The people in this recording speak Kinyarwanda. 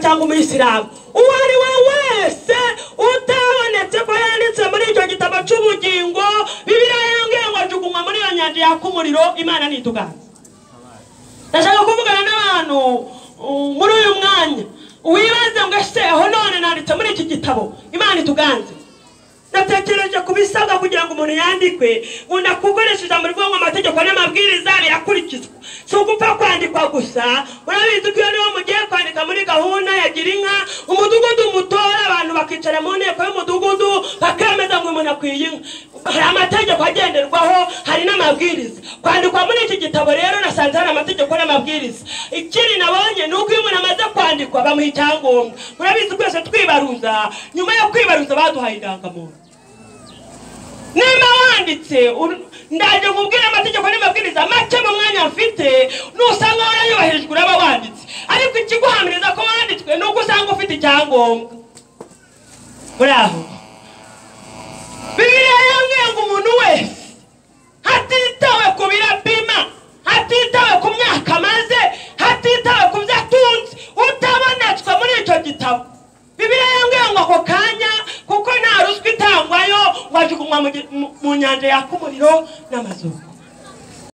Cyangwa umuyisilamu, uwo ari we wese utabonetse ko yanditse muri icyo gitabo cy'ubugingo, Bibiliya yambwiye ngo ajugunywa muri iyo nyanja yaka umuriro. Imana ntituganze. Ndashaka kuvugana n'abantu muri uyu mwanya, wibaze ngo: ese aho none nanditse muri iki gitabo? Imana ituganze. Natekereje ku bisabwa kugira ngo umuntu yandikwe. Nkunda gukoresha ijambo rivuga ngo amategeko n'amabwiriza birakurikizwa, si ugupfa kwandikwa gusa. Murabizi ko iyo niho mugiye kwandika muri gahunda ya Gira Inka, umudugudu mutora, abantu bakicara mu nteko y'umudugudu bakemeza ngo umuntu akwiye inka. Hari amategeko agenderwaho, hari n'amabwiriza. Kwandikwa muri iki gitabo rero, nasanze hari amategeko n'amabwiriza. Ikindi nabonye ni uko iyo umuntu amaze kwandikwa bamuha icyangombwa. Murabizi twese twibaruza, nyuma yo kwibaruza baduhaye indangamuntu. Nimba wanditse, ndaje nkubwire amategeko n'amabwiriza make mu mwanya mfite. Nusanga warayubahirijwe, uraba wanditse. Ariko ikiguhamiriza ko wanditswe ni uko usanga ufite icyangombwa. Muri aho, Bibiliya yambwiye ngo umuntu wese, hatitawe ku birapima, hatitawe ku myaka amaze, hatitawe ku byo atunze, utabonetswe muri icyo gitabo, Bibiliya yambwiye ngo ako kanya, kuko nta ruswa itangwayo, ngo ajugunywa mu nyanja yaka umuriro n'amazuku.